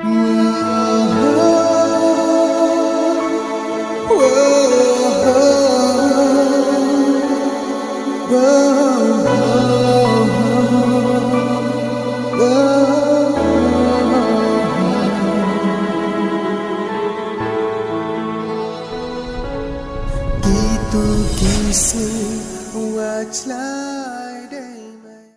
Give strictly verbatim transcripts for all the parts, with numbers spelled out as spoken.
Kito ki seiñ wat shlai dei mai.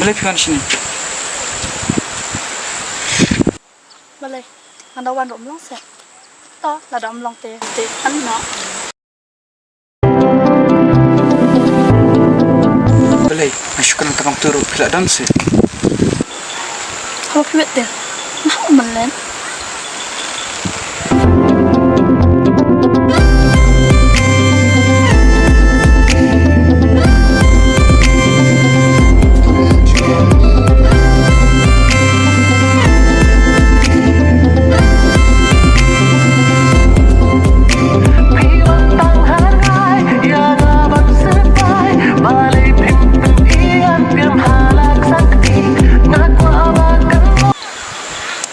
Balei phi wan shane? Balei, ngan da wan ruh ym long seh. To, lada ym long te, te, an no. Balei, nga shu kren tang kumtu ruh phi la don seh. Haba phi wet te, nga hap ban len.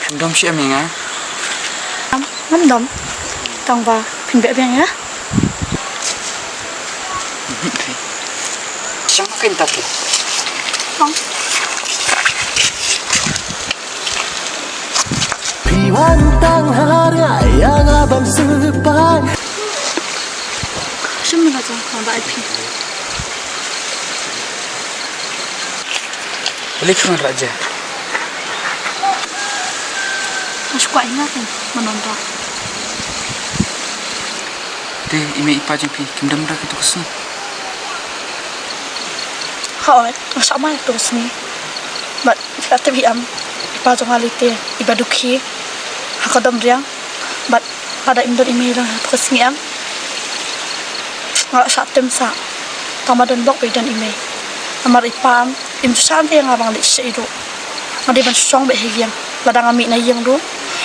Phin dom shuh em ïa nga? Ngam, ngam dom. Tang ba phin beh biang ïa nga? Shang ma kein ta phi. Ong. Phi wan tang ha nga ïa nga ban sngewpai. Shim na jong ka ba ai phi. Balei phi wanrah jia? Nga shu kwah ïa nga kein ban wanrah. Te i mei i pa jong phi kim don ruh kito ka sngi? Hooid, nga shah mai kito ka sngi. Bad phi la tip hi em, i pa jong nga lei te i ba dukhi ha ka dom riang. Bad lada im don i mei ruh ha kito ka sngi em, nga la shah tim sah. Tang ba don bok ba i don i mei. Namar i pa em, im ju shah ïa nga ba nga leit sha ïing ruh. Nga dei ban shong beit ha ïing. Lada nga mih na ïing ruh,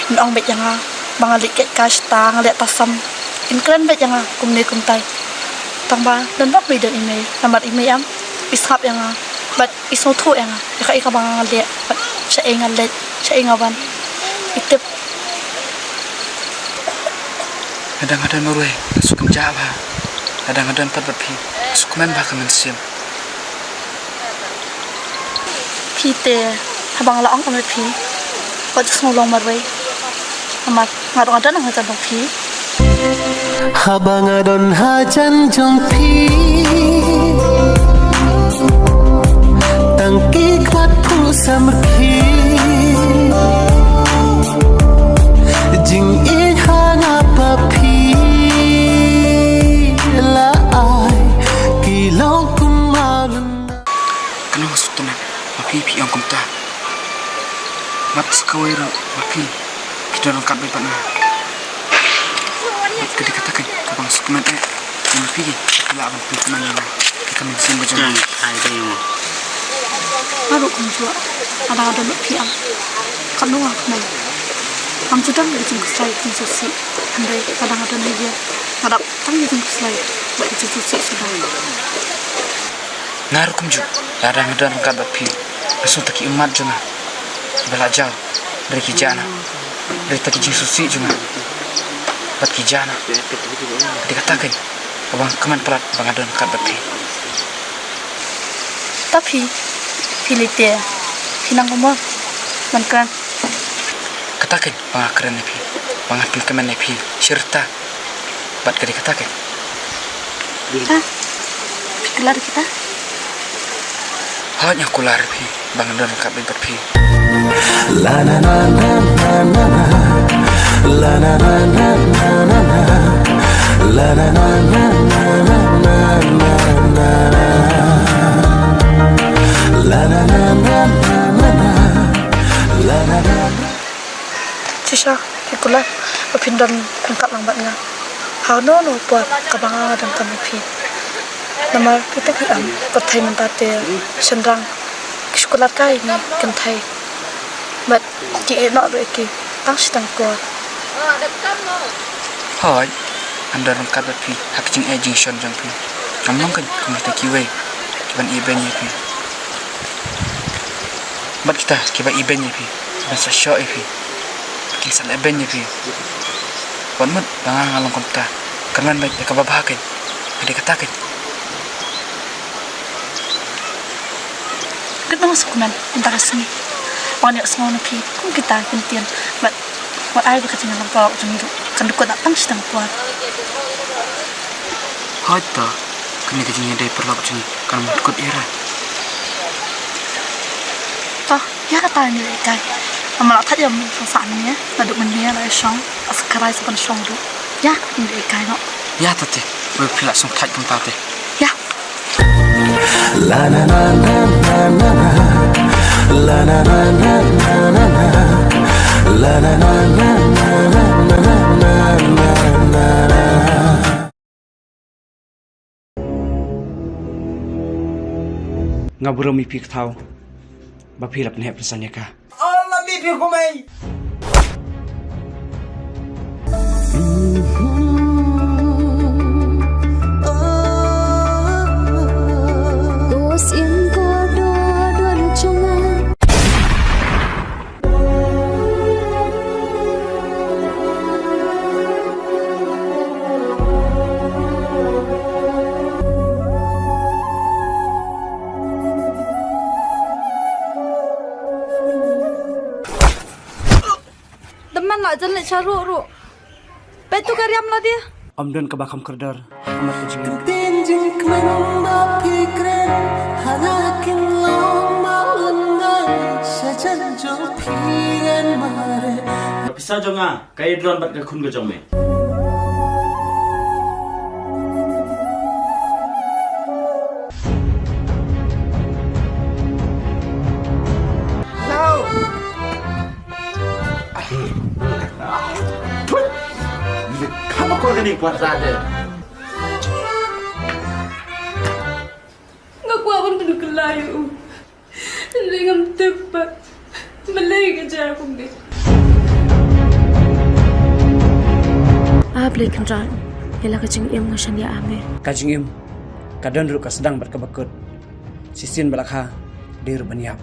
in ong beit ïa nga ba nga leit kait kai shata, nga leit tasam. In kren beit ïa nga kumne kumtai. Tang ba don bok ba i don i mei. Namar i mei em, i sngap ïa nga bad i sngewthuh ïa nga ïa kaei kaba nga leh bad shaei nga leit, shaei nga wan. I tip. Lada nga don marwei nga sngewkmen bha. Lada nga don pat bad phi nga sngewkmen bha ka mynsiem. Phi te, haba nga la ong kumne phi, wat ju sngew long marwei. Namar nga ruh nga don hajan jong phi. Haba nga don hajan jong phi, tang ki kwah phu samrkhie. Jingïeit ha nga ba phi la ai ki long kum malu. Kano nga sngewtynnat ba phi phi ong kumta. Bad sa kawei ruh ba phi phi don ryngkat beit bad nga. Bad ka dei kata kein kaba nga sngewkmen eh. Ïa phi ki phi lah ban pynkmen ïa nga ïa ka mynsiem ka jong nga. Hmm, ai dei mo. Nga ruh kumjuh. Nga dang ïadon bad phi, Am. Katno nga kmen. Ngam ju don ka jingkhuslai ka jingsngewsih. Hynrei nga dang ïadon bad ïa, nga dap tang ka jingkhuslai bad ka jingsngewsih suda. Nga ruh kumjuh, lada nga don ryngkat bad phi, nga sngew ta ki ummat jong nga kiba la jaw, hynrei ki jah noh. Hynrei ta ki jingsngewsih jong nga bad ki jah noh. Ka dei kata keiñ kaba nga kmen palat ba nga don ryngkat bad phi. Ta phi, phi lei te, phi nang kumno? Ban kren. Kata keiñ ba nga kren ïa phi, ba nga pynkmen ïa phi shi rta. Bad ka dei kata keiñ. Ha? Phi kular ïa kita? Hooid, nga kular ïa phi ba ngan don ryngkat bad phi. La na na na na na na. La na na na na na na. La na na na na na na. La na na na na na na. La na na. Shisha, phi kular ba phin don ryngkat lang bad nga ha kano kano ka por kaba nga nga donkam ïa phi. Namar phi tip hi, Am, pyrthei mynta te shynrang ki shu kular kai ïa ngi kynthei. Bad ki ïeh noh ruh ïa ki tang shi tang por. Hooid, ngan don ryngkat bad phi ha ka jingeh jingshon jong phi. Ngam long keiñ kum kita kiwei kiban ïeh beiñ ïa phi. Bad kita kiba ïeh beiñ ïa phi, kiban sa shoh ïa phi, kin sa leh beiñ ïa phi. Wat mut ba nga nga long kumta. Kynmaw beit ïa kaba bha keiñ. Ka dei kata keiñ. Katno nga sngewkmen mynta ka sngi ban ïohsngew na phi kum kita ki kyntien. Bad wat ai ba ka jingïalang paralok jong ngi ruh kan dukut da tang shi tang por. Hooid to, kane ka jingïadei paralok jong ngi kan ym dukut ïa re. To, ïa kata ngi leh kai. Nga la thait ïa u Sangsan ne, naduh mynne la shong, sa krai sa ban shong ruh. Ïa, ngi leh kai noh. Ïa to te, wei phi la shong thait kumta te. Ïa. La na na na na na na. La na na na na na na. La na na na na na na na na na. Nga burom ïa phi ka thaw ba phi la pynheh pynsan ïa ka. Ol la mi phi kumai. Ko sien ko do don chunga. Dam man la jan leh sha ruh ruh. Peit tu ka riam la dia. Ym don kaba kham kordor ha khmat ka jingim. Ktien jingkmen ba phi kren ha nga kin long ba lyngngai sha jan jong phi ngan mareh. Ka pisa jong nga ka ïadron bad ka khun ka jong me. Hello. Kham akor kane kwah sa de. Nga kwah ban pynkylla ïa u. Hynrei ngam tip pat balei ka jia kumne. A Blei Kynrad, ïa la ka jingim nga shaniah ha me. Ka jingim ka don ruh ka sdang bad kaba kut. Shisien ba la kha dei ruh ban ïap.